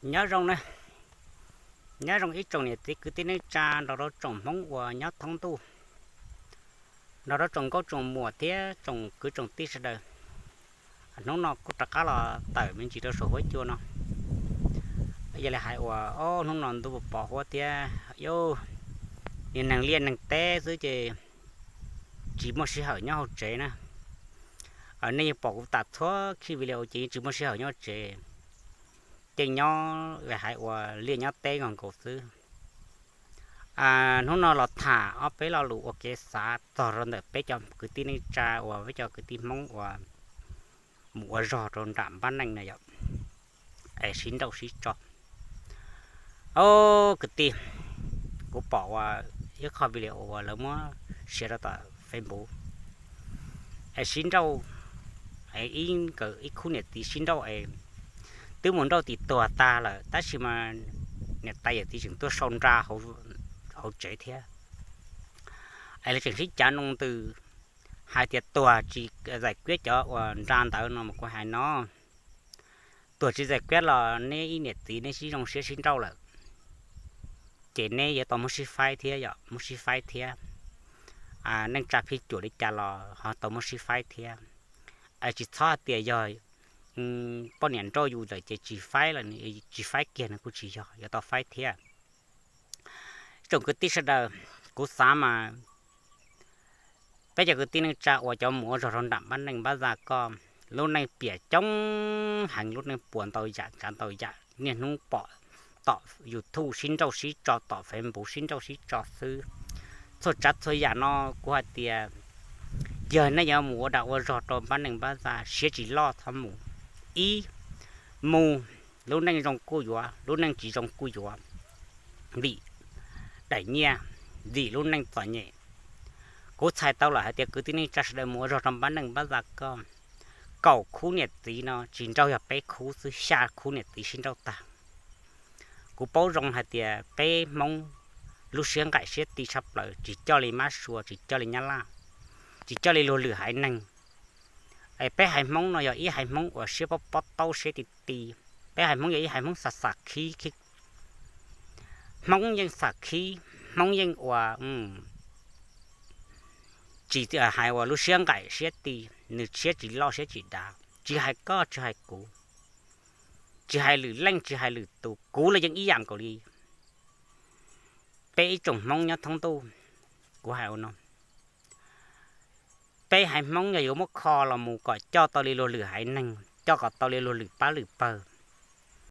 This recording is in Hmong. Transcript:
Nyob zoo na, nyob zoo ib tsoom niam txiv kwv tij neej tsa nrog rau tsoom Hmoob uas nyob thoob ntuj, nrog rau tsoom nkauj tsoom muam thiab tsoom kwv tsoom tij sawv daws. Hnub no kuv rov qab los tawm me ntsis rau saum huab cua no. Yog li hais uas ob hnub no ntuj pos huab thiab, niag neeg liaj neeg teb xwb ces tsis muaj sij hawm nyob hauv tsev na. Nej yeej pom kuv tas txhua khij video ces yeej tsis muaj sij hawm nyob tsev, ces nyob hais uas liaj nyob teb nkaus nkaus xwb. Hnub no los tham ob peb lo lus ua kev xav txog rau ntawm peb cov kwv tij neej tsa uas peb cov kwv tij Hmoob uas mus ua zog rau nram npab neej na yom, es sib nrauj sib tso. Au, kwv tij, kuv pom uas ib qho video uas lawv muab share rau tom Facebook es sib nrauj, es ib nkawd ib khub niam txiv sib nrauj es twb mus nrauj tim tuag tag lawm tab sis mas niam tais yawm txiv tseem tuaj sau nra hauv tsev thiab. Es lawv tseem sib cav noo ntws hais tias tuag tsis zais kiab cov uas nra ntawd no mas kuv hais no, tuag tsis zais kiab los neb ib niam txiv neb sib zoo siab sib nrauj lawm, ces neb yuav tau muab sib faib thiab yom, muab sib faib thiab. Neej tsa phij cuam li cas los ho tau muab sib faib thiab. Tsis txhob hais tias yog poj niam nrauj yus lawm ces tsis faib, tsis faib kiag no kuj tsis yog, yuav tau faib thiab. Tsoom kwv tij sawv daws, kuv xav mas peb cov kwv tij neej tsa uas cov mus ua zog rau nram npab neej npab zaj koj, lub neej piam coob heev, lub neej puas ntau yam tsav ntau yam, niaj hnub pom tom YouTube sib nrauj sib tso, tom Facebook sib nrauj sib tso xwb. Txhua tsav txhua yam no kuv hais tias yog nej yuav mus ua dag ua zog rau npab neej npab zaj, siab tsis loj txhob mus. Ib, mus lub neej zoo kuj yuav, lub neej tsis zoo kuj yuav, vim daim nyiaj, vim lub neej txom nyem. Kuv txhais tau lawm hais tias kwv tij neej tsa sawv daws mus ua zog rau npab neej npab zaj koj, kaum khub niam txiv no tsis nrauj yog peb khub xwb, xya khub niam txiv sib nrauj tag. Kuv paub zoo hais tias peb Hmoob lub siab nqaim siab ti tshaj plaws, tsis coj li mab sua, tsis coj li nyab laj, tsis coj li luag lwm haiv neeg. Es peb haiv Hmoob no yog ib haiv Hmoob uas siab pob pob taub siab ti ti. Peb haiv Hmoob yog ib haiv Hmoob xam xam khib. Hmoob yeej xam khib, Hmoob yeej ua tsis hais uas lub siab nqaim siab ti, nws siab tsis loj siab tsis dav, tsis hais koj tsis hais kuv, tsis hais lwm leej tsis hais lwm tus, kuv los yeej ib yam nkaus li. Peb ib tsoom Hmoob nyob thoob ntuj, kuv hais ua no, peb haiv Hmoob yog yuav muab kho los mus kom coj tau li luag lwm haiv neeg, coj kom tau li luag lwm pab lwm pawg,